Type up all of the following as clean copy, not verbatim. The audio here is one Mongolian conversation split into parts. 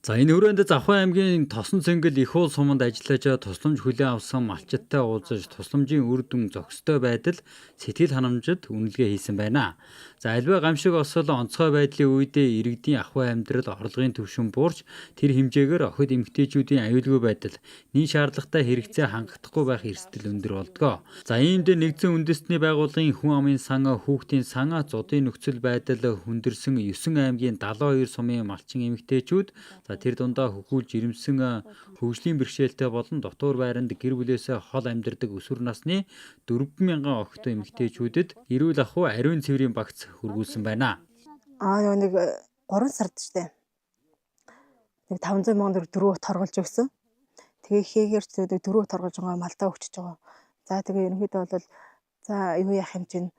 За, энэ хүрээнд Завхан аймгийн Тосон цэнгэл их уул суманд ажиллаж тусламж хүлээн авсан малчидтай уулзаж, тусламжийн үр дүн, зохистой байдал, сэтгэл ханамжид үнэлгээ хийсэн байна. За, аливаа гамшиг осол, онцгой байдлын үедээ иргэдийн ахуй амьдрал, орлогын түвшин буурч, тэр хэмжээгээр охид эмэгтэйчүүдийн аюулгүй байдал, нэн шаардлагатай хэрэгцээ хангахдахгүй байх эрсдэл өндөр болдгоо. За, иймд нэгдсэн үндэстний байгууллагын хүн амын сан, хүүхдийн сан, зудын нөхцөл байдал хүндэрсэн 9 аймгийн 72 сумын малчин эмэгтэйчүүд, за, тэр дундаа хөхүүлж ирэмсэн, хөгжлийн бэрхшээлтэй болон дотуур байранд гэр бүлээсээ хол амьдардаг өсвөр насны 4000 охид эмэгтэйчүүдэд эрүүл ахуй, ариун цэврийн багц хүргүүлсэн байна. Аа, нөгөө нэг 3 сард штэ. Нэг 500 сая төгрөг дөрөв торгуулж өгсөн. Тэгээ хийгээр ч дөрөв торгуулж байгаа малдаа өгчөж байгаа. За, тэгээ ерөнхийдөө бол за юу яах юм чинь,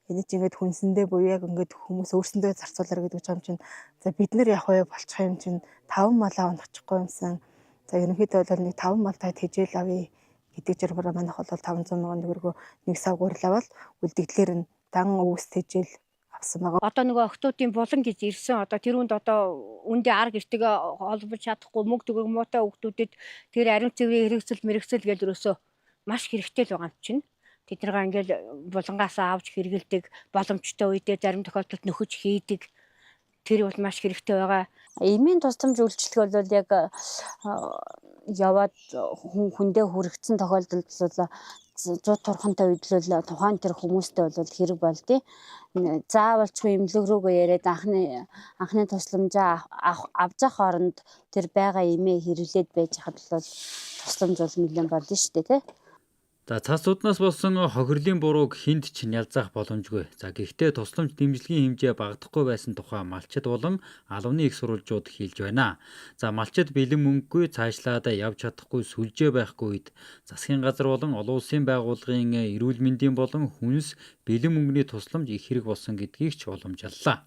энэ чинь ингээд хүнсэндээ буюу яг ингээд хүмүүс өөрсөндөө зарцуулаар гэдэг юм чинь, за бид нар явах вэ болчих юм чинь 5 малаа унахчихгүй юмсан. За, ерөнхийдөө бол нэг 5 малтай тэжээл авъя гэдэг жаргараа манайх бол 500 сая төгрөгөө нэг сав гурил аваад үлдэгдлэр нь дан өвс тэжээл авсан байгаа. Одоо нөгөө охтуудын булан гэж ирсэн. Одоо тэрүүнд одоо үндэ ар гэртэйгээ холбож чадахгүй, мөнгө төгрөг муутай хүүхдүүдэд тэр ариун цэврийн хэрэгцэл мэрэгцэл гэл өрөөсөө маш хэрэгтэй л байгаа юм чинь. Тэднийг ингээл булангаас авч хэрэгэлдэг боломжтой үедээ зарим тохиолдолд нөхөж хийдэг. Тэр бол маш хэрэгтэй байгаа. Эмийн тусламж үйлчлэг бол яг яваад хүн хүндээ хүрэгдсэн тохиолдолд бол зуд турхантай үед л тухайн тэр хүмүүстэй бол хэрэг болдیں۔ Заавалчгүй эмнэлэг рүүгээ яриад анхны тусламжаа авч явах оронд тэр байгаа эмээ хэрэглээд байж хад бол тусламж бол нэлээд болно шүү дээ, тий. За, цас зуднаас болсон хохирлын бурууг хүнд ч нялзаах боломжгүй. За, гэхдээ тусламж дэмжлэгийн хэмжээ багадахгүй байсан тухай малчид болон албаны их сурвалжууд хэлж байна. За, малчид бэлэн мөнгөгүй, цаашлаад явж чадахгүй, сүлжээ байхгүй үед засгийн газар болон олон улсын байгууллагын эрүүл мэндийн болон хүнс, бэлэн мөнгөний тусламж их хэрэг болсон гэдгийг ч уламжлалаа.